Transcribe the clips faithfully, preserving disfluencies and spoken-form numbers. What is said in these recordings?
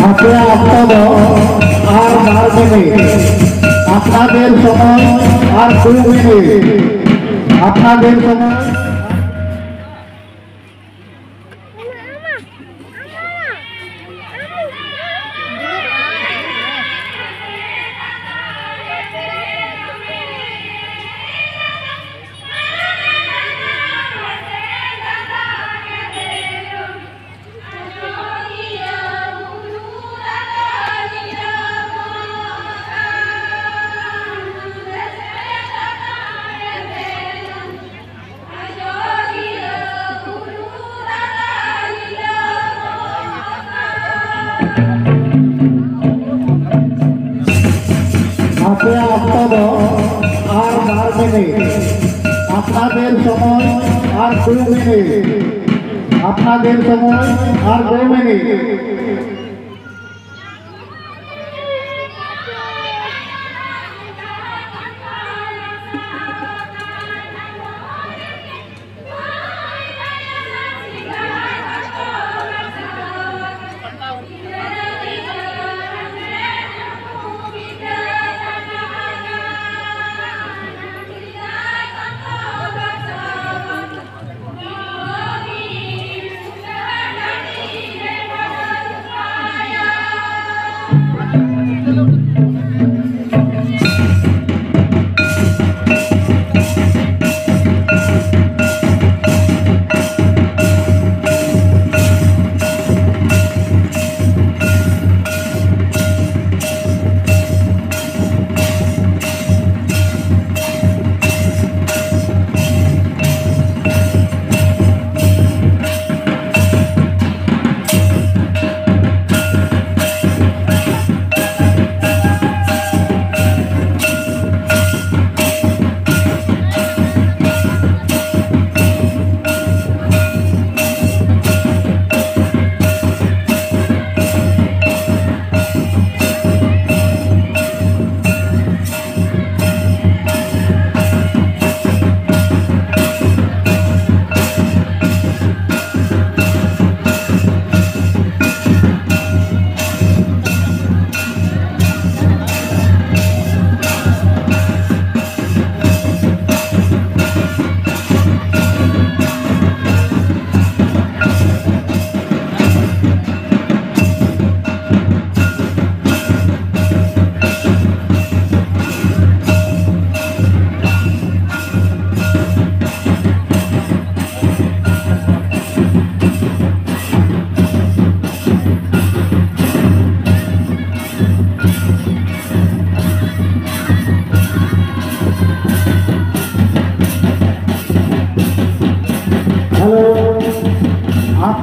ᱟᱯᱮᱭᱟᱜ ᱚᱠᱛᱚ ᱫᱚ ᱟᱨ ᱵᱟᱨ ᱢᱤᱱᱤᱴ, ᱟᱯᱱᱟᱨ ᱨᱮᱱ ᱥᱚᱢᱚᱭ ᱟᱨ ᱫᱩ ᱢᱤᱱᱤᱴ, ᱟᱯᱱᱟᱨ ᱨᱮᱱ ᱥᱚᱢᱚᱭ᱾ ᱟᱯᱮᱭᱟᱜ ᱚᱠᱛᱚ ᱫᱚ ᱟᱨ ᱵᱟᱨ ᱢᱤᱱᱤᱴ, ᱟᱯᱱᱟᱨ ᱨᱮᱱ ᱥᱚᱢᱚᱭ ᱟᱨ ᱫᱩ ᱢᱤᱱᱤᱴ, ᱟᱯᱱᱟᱨ ᱨᱮᱱ ᱥᱚᱢᱚᱭ ᱟᱨ ᱫᱩ ᱢᱤᱱᱤᱴ᱾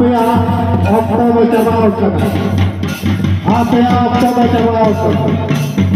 ᱟᱯᱮᱭᱟᱜ ᱚᱠᱛᱚ ᱫᱚ ᱪᱟᱵᱟ ᱟᱠᱟᱱᱟ᱾ ᱟᱯᱮᱭᱟᱜ ᱚᱠᱛᱚ ᱫᱚ ᱪᱟᱵᱟ ᱟᱠᱟᱱᱟ᱾